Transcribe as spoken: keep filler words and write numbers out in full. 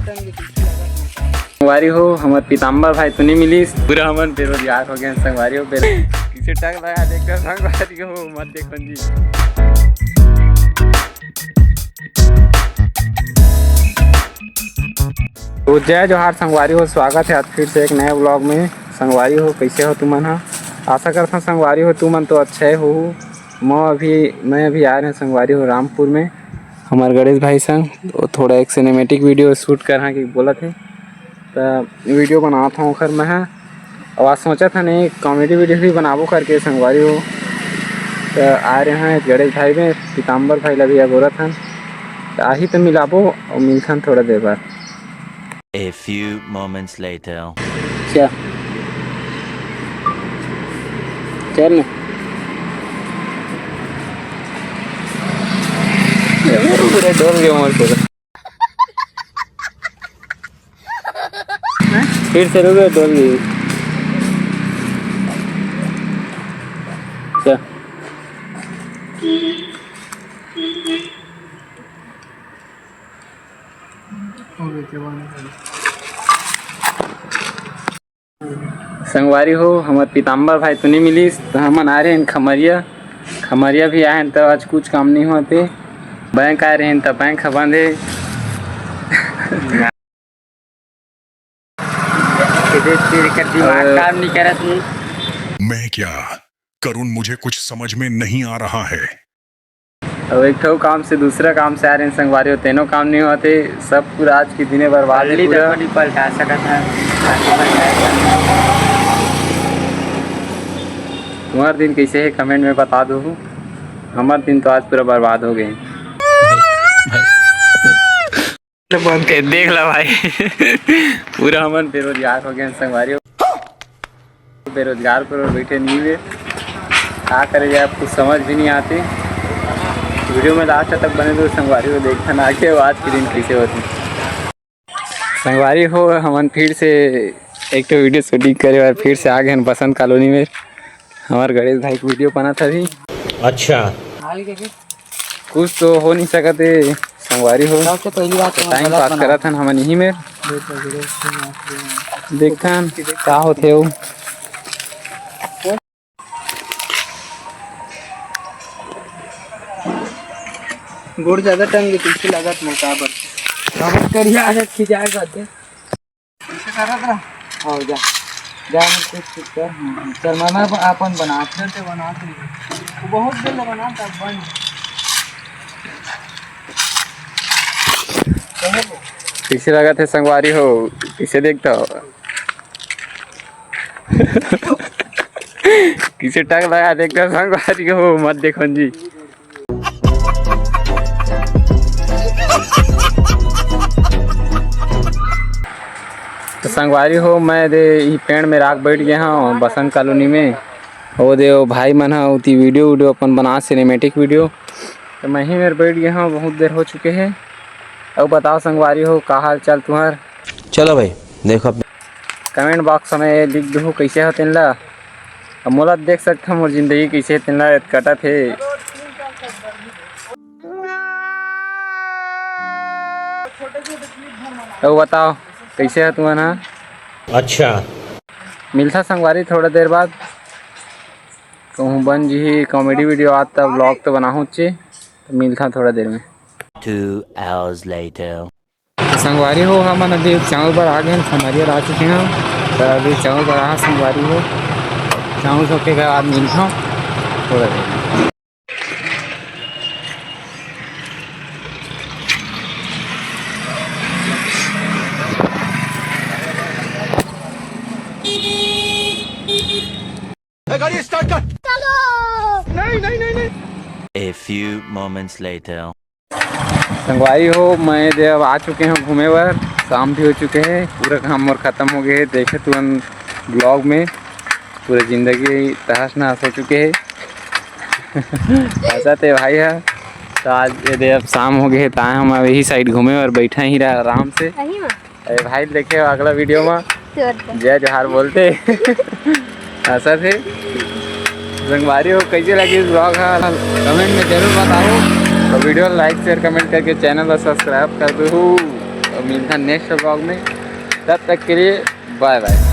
संगवारी हो, हमर पीताम्बर भाई तो नहीं मिलिस, पूरा हमन बेरोजगार हो गए संगवारी हो। बेरो-, किसे टक लगा देखकर संगवारी हो, मत देखन जी। तो जय जोहार संगवारी हो, स्वागत है आज फिर से एक नए vlog में। संगवारी हो, कैसे हो तुमन हा? आशा करता संगवारी हो तुमन तो अच्छे हो। मैं अभी मैं अभी आ रहे हैं संगवारी हो रामपुर में हमारे गणेश भाई संग। तो थोड़ा एक सिनेमैटिक वीडियो शूट कर हाँ कि बोलत हे, तो वीडियो बनात हूँ ओखर मैं हा। और आज सोचा था नहीं कॉमेडी वीडियो भी बनाबो करके संगवारी हो। तो आ रहे हैं गणेश भाई में पीताम्बर भाई ला भी अगोरत हन। तो आही तो मिलाबो और मिलथन थोड़ा देर बाद। A few moments later. क्या? चल ना। पूरा डोल गया मोर पूरा। फिर से रुक, डोल गई। चल। संगवारी हो, हमर पीताम्बर भाई तो नहीं मिलिस, तो हमन आ रहे हैं खमरिया। खमरिया भी आए हैं, तो आज कुछ काम नहीं होते। बैंक आए रहे हैं, तो बैंक ह बंद है। तेरे, तेरे कर दिमाग अ, काम नहीं करत नहीं। मैं क्या करूं, मुझे कुछ समझ में नहीं आ रहा है। अब एक ठो काम से दूसरा काम से आ रहे हैं संगवारी हो, तेनो काम नहीं होते, सब पूरा आज के दिने बर्बाद है पल्ली पूरा। तक नहीं पलटा सकत है। तुम्हार दिन कैसे है कमेंट में बता दो, हमार दिन तो आज पूरा बर्बाद हो गए। ए, देख ला भाई। पूरा हमन बेरोजगार हो गए संगवारी हो। बेरोजगार पर बैठे नहीं हुए, का करे जाए, कुछ समझ भी नहीं आती। वीडियो में लास्ट तक बने रहो संगवारी हो, देखथन आगे आज के दिन कैसे होते। संगवारी हो, हमन फिर से एक ठो वीडियो शूटिंग करे बर फिर से आ गए हैं बसंत कॉलोनी में। हमार गणेश भाई के वीडियो बनत हे अभी। अच्छा। कुछ तो हो नहीं सकत हे संगवारी हो। सबसे पहली बात तो टाइम पास करत हन हमन यही में। देखथन का होथे वो। गोड़ ज्यादा टंग गई, पीछे लागत मोटा बर। बहुत करिया आ जात खिजाए बात। ऐसे करत रह। हाँ, जा। जा, हम कुछ, कुछ कर। हाँ, हाँ। चल, मैं, मैं अपन बनात हूँ। चल, ते बनात हूँ। वो बहुत देर ले बनात, अब बन। कैसे लगा थे संगवारी हो? कैसे देखता हो? किसे टक लगा देखता संगवारी हो? मत देखो जी। तो संगवारी हो, मैं दे ई पेड़ में राख बैठ गया हूँ बसंत कॉलोनी में। वो दे वो भाई मन ह उती वीडियो वीडियो अपन बना सिनेमैटिक वीडियो, तो मैं ही मेर बैठ गया हूँ, बहुत देर हो चुके है। अब बताओ संगवारी हो, का हाल चाल तुम्हार? चलो भाई, देखो अब। कमेंट बॉक्स में लिख दू कैसे हो तेन ला। अब मोला देख सकत हो मोर जिंदगी कैसे तेन ला कटत हे। अब बताओ कैसे हो तुमन हा? अच्छा। मिलथा संगवारी थोड़ा देर बाद। कहूँ बन जी कॉमेडी वीडियो आज तब व्लॉग तो बनाहूँ चे, तो मिलथा थोड़ा देर में। Two hours later. तो संगवारी हो, हमन अभी चांउर बर आ गए हैं, खमरिया आ चुके हैं। तो अभी चांउर बर आ संगवारी हो, चांउर सबके बाद मिलता हूँ थोड़ा देर। ए, गाड़ी स्टार्ट कर। चलो। नहीं, नहीं, नहीं, नहीं। A few moments later. संगवारी हो, मैं दे अब आ चुके हैं घूमे बर। शाम भी हो चुके हैं, पूरा काम मोर खत्म हो गए है। देखे तुरंत ब्लॉग में पूरा जिंदगी तहस नहस हो चुके है। ऐसा ते भाई है। तो आज ये दे अब शाम हो गए है, तो आए हम अब यही साइड घूमे बर, बैठा ही रहा आराम से। सही में? अरे भाई, देखे हो अगला वीडियो में। जय जोहार बोलते। ऐसा थे संगवारी हो, कैसे लगी इस ब्लॉग का कमेंट में जरूर बताओ। तो वीडियो लाइक शेयर कमेंट करके चैनल को सब्सक्राइब कर दो। तो मिलता नेक्स्ट व्लॉग में, तब तक के लिए बाय बाय।